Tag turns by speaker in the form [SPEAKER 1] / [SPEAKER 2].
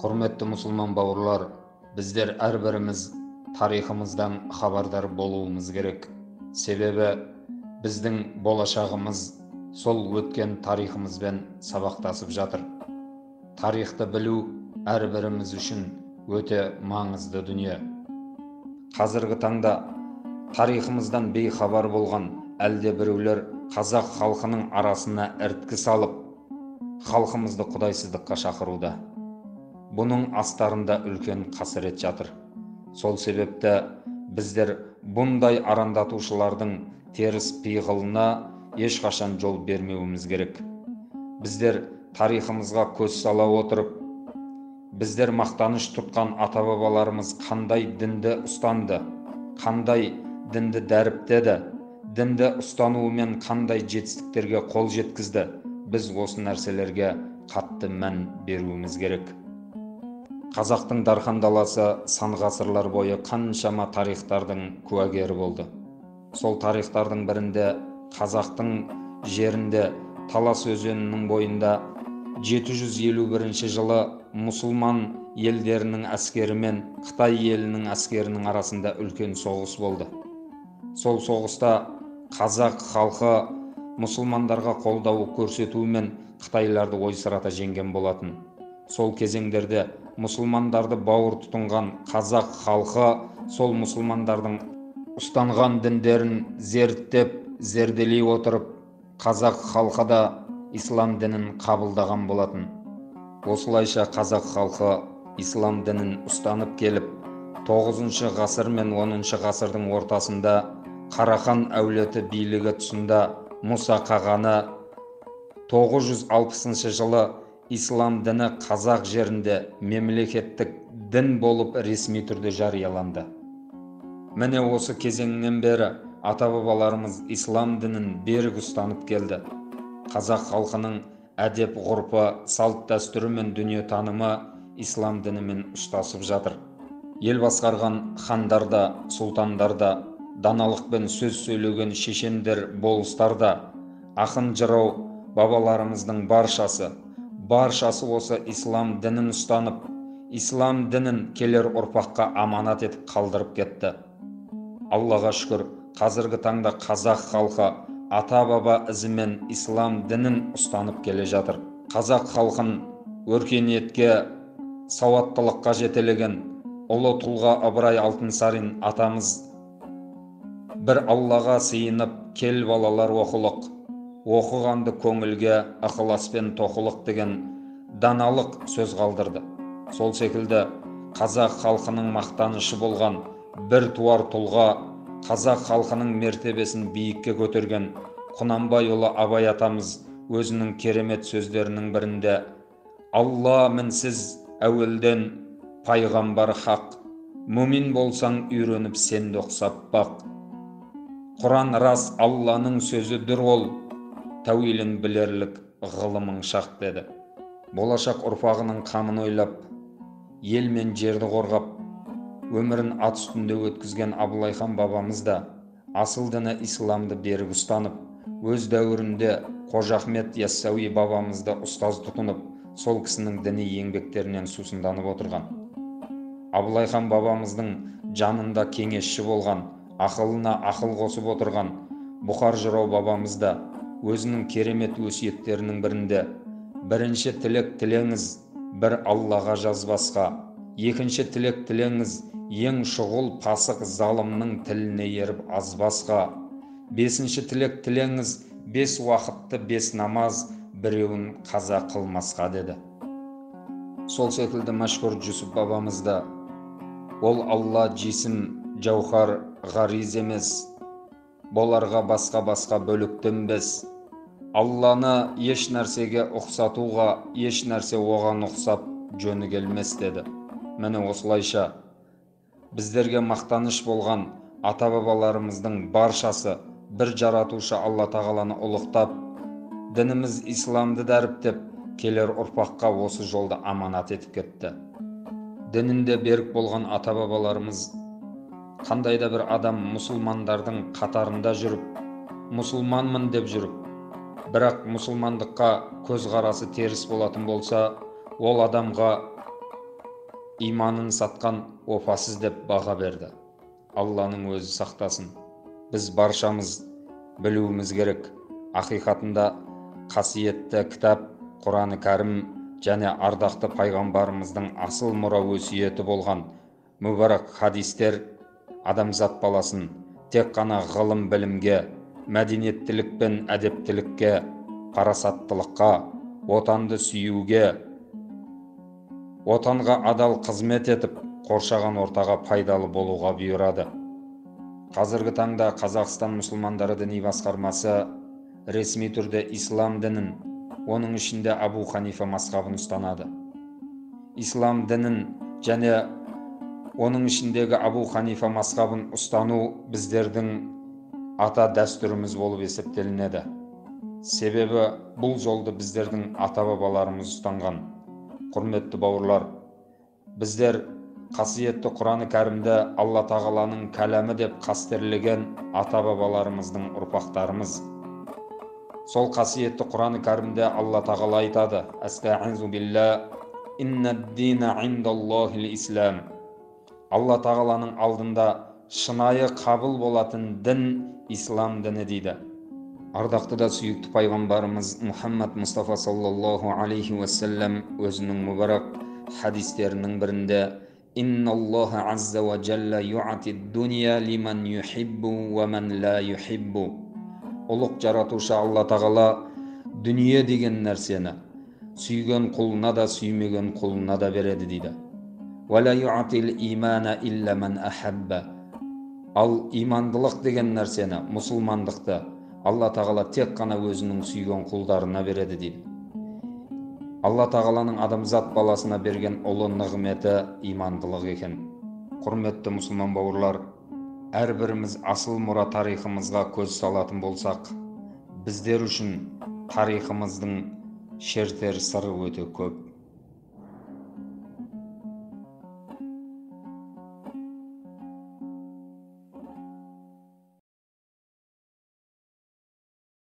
[SPEAKER 1] Құрметті мұсылман бауырлар, біздер әрбіріміз тарихымыздан хабардар болуымыз керек. Себебі біздің болашағымыз сол өткен тарихымызбен сабақтасып жатыр. Тарихты білу әрбіріміз үшін өте маңызды дүние. Қазіргі таңда тарихымыздан бейхабар болған әлде біреулер қазақ халқының арасына іріткі салып, халқымызды құдайсыздыққа шақыруда. Бұның астарында үлкен қасірет жатыр. Сол себепті біздер бұндай арандатушылардың теріс пиғылына ешқашан жол бермеуіміз керек. Біздер тарихымызға көз сала отырып, біздер мақтаныш тұтқан ата-бабаларымыз қандай дінді ұстанды, қандай дінді дәріптеді, дінді ұстануымен қандай жетістіктерге қол жеткізді, біз осы нәрселерге қатты мән беруіміз керек. Қазақтың дархан даласы сан ғасырлар бойы қаншама тарихтардың куәгері болды. Сол тарихтардың бірінде қазақтың жерінде Талас өзенінің бойында 751 жылы мұсылман елдерінің әскері мен Қытай елінің әскерінің арасында үлкен соғыс болды. Сол соғыста қазақ халқы мұсылмандарға қолдау көрсетуімен қытайларды ойсырата жеңген болатын. Сол кезеңдерде мұсылмандарды бауыр тұтынған қазақ халқы сол мұсылмандардың ұстанған діндерін зерттеп, зерделей отырып, қазақ халқы да ислам дінін қабылдаған болатын. Осылайша қазақ халқы ислам дінін ұстанып келіп, 9 ғасыр мен 10 ғасырдың ортасында Қарахан әулеті билігі тұсында Мұса қағаны 960 жылы ислам діні қазақ жерінде мемлекеттік дін болып ресми түрде жарияланды. Міне осы кезеңнен бері ата-бабаларымыз ислам дінін берік ұстанып келді. Қазақ халқының әдеп ғұрпы, салт дәстүрі мен дүниетанымы ислам дінімен ұштасып жатыр. Ел басқарған хандар да, сұлтандар да, даналықпен сөз сөйлеген шешендер, болыстар да, ақын жырау бабаларымыздың баршасы осы ислам дінін ұстанып, ислам дінін келер ұрпаққа аманат етіп қалдырып кетті. Аллаға шүкір, қазіргі таңда қазақ халқы ата-баба ізімен ислам дінін ұстанып келе жатыр. Қазақ халқын өркениетке, сауаттылыққа жетелеген ұлы тұлға Ыбырай Алтынсарин атамыз бір Аллаға сыйынып, кел балалар оқылық, оқығанды көңілге ықыласпен тоқылық деген даналық сөз қалдырды. Сол секілді қазақ халқының мақтанышы болған бір туар тұлға, қазақ халқының мертебесін биікке көтерген Құнанбайұлы Абай атамыз өзінің керемет сөздерінің бірінде «Алла мінсіз әуелден пайғамбар хақ, мүмин болсаң үйреніп сен де ұқсап бақ. Құран рас Алланың сөзі дүр ол, тәуелін білерлік ғылымың шақ» деді. Болашақ ұрпағының қамын ойлап, ел мен жерді қорғап, өмірін ат үстінде өткізген Абылайхан бабамыз да асыл діні исламды берік ұстанып, өз дәуірінде Қожа Ахмет Яссауи бабамызды ұстаз тұтынып, сол кісінің діни еңбектерінен сусынданып отырған. Абылайхан бабамыздың жанында кеңесші болған, ақылына ақыл қосып отырған Бұқар жырау бабамыз да өзінің керемет өсиеттерінің бірінде бірінші тілек тілеңіз бір Аллаға жазбасқа, екінші тілек тілеңіз ең шұғыл пасық залымның тіліне еріп азбасқа, бесінші тілек тілеңіз бес уақытты бес намаз біреуін қаза қылмасқа деді. Сол секілді мәшһүр Жүсіп бабамыз да ол Алла жисім жауһар ғариз емес, боларға басқа-басқа бөліктенбес. Алланы еш нәрсеге ұқсатуға, еш нәрсе оған ұқсап жөні келмес деді. Міне осылайша біздерге мақтаныш болған ата-бабаларымыздың баршасы бір жаратушы Алла тағаланы ұлықтап, дініміз исламды дәріптеп, келер ұрпаққа осы жолды аманат етіп кетті. Дінінде берік болған ата-бабаларымыз қандай да бір адам мұсылмандардың қатарында жүріп, мұсылманмын деп жүріп, бірақ мұсылмандыққа көзқарасы теріс болатын болса, ол адамға иманын сатқан опасыз деп баға берді. Алланың өзі сақтасын. Біз баршамыз білуіміз керек, ақиқатында қасиетті кітап Құраны Кәрім және ардақты пайғамбарымыздың асыл мұра өсиеті болған мүбарак хадистер адамзат баласын тек қана ғылым білімге, мәдениеттілік пен әдептілікке, парасаттылыққа, отанды сүюге, отанға адал қызмет етіп, қоршаған ортаға пайдалы болуға бұйырады. Қазіргі таңда Қазақстан мұсылмандары діни басқармасы ресми түрде ислам дінін, оның ішінде Абу Ханифа мазхабын ұстанады. Ислам дінін және оның ішіндегі Абу Ханифа мазхабын ұстану біздердің ата дәстүріміз болып есептелінеді. Себебі бұл жолды біздердің ата-бабаларымыз ұстанған. Құрметті бауырлар, біздер қасиетті Құраны Кәрімді Алла Тағаланың кәләмі деп қастерлеген ата-бабаларымыздың ұрпақтарымыз. Сол қасиетті Құраны Кәрімде Алла Тағала айтады: «Әстәғизу билла, иннад-дина индаллахил ислам». Алла Тағаланың алдында шынайы қабыл болатын дін ислам діні дейді. Ардақты да сүйікті пайғамбарымыз Мұхаммад Мұстафа саллаллаху алейхи уассалам өзінің мүбарак хадистерінің бірінде: «Инналлаха азза ва джалла юъти дуния лиман юхиббу ва ман ла юхиббу». Ұлық жаратушы Алла Тағала дүние деген нәрсені сүйген құлына да, сүймеген құлына да береді дейді. «Ва ла юътил имана илла ман ахабба». Ал имандылық деген нәрсені, мұсылмандықты Алла Тағала тек қана өзінің сүйген құлдарына береді дейді. Алла Тағаланың адамзат баласына берген ұлы нығметі имандылық екен. Құрметті мұсылман бауырлар, әрбіріміз асыл мұра тарихымызға көз салатын болсақ, біздер үшін тарихымыздың шертер сыры өте көп.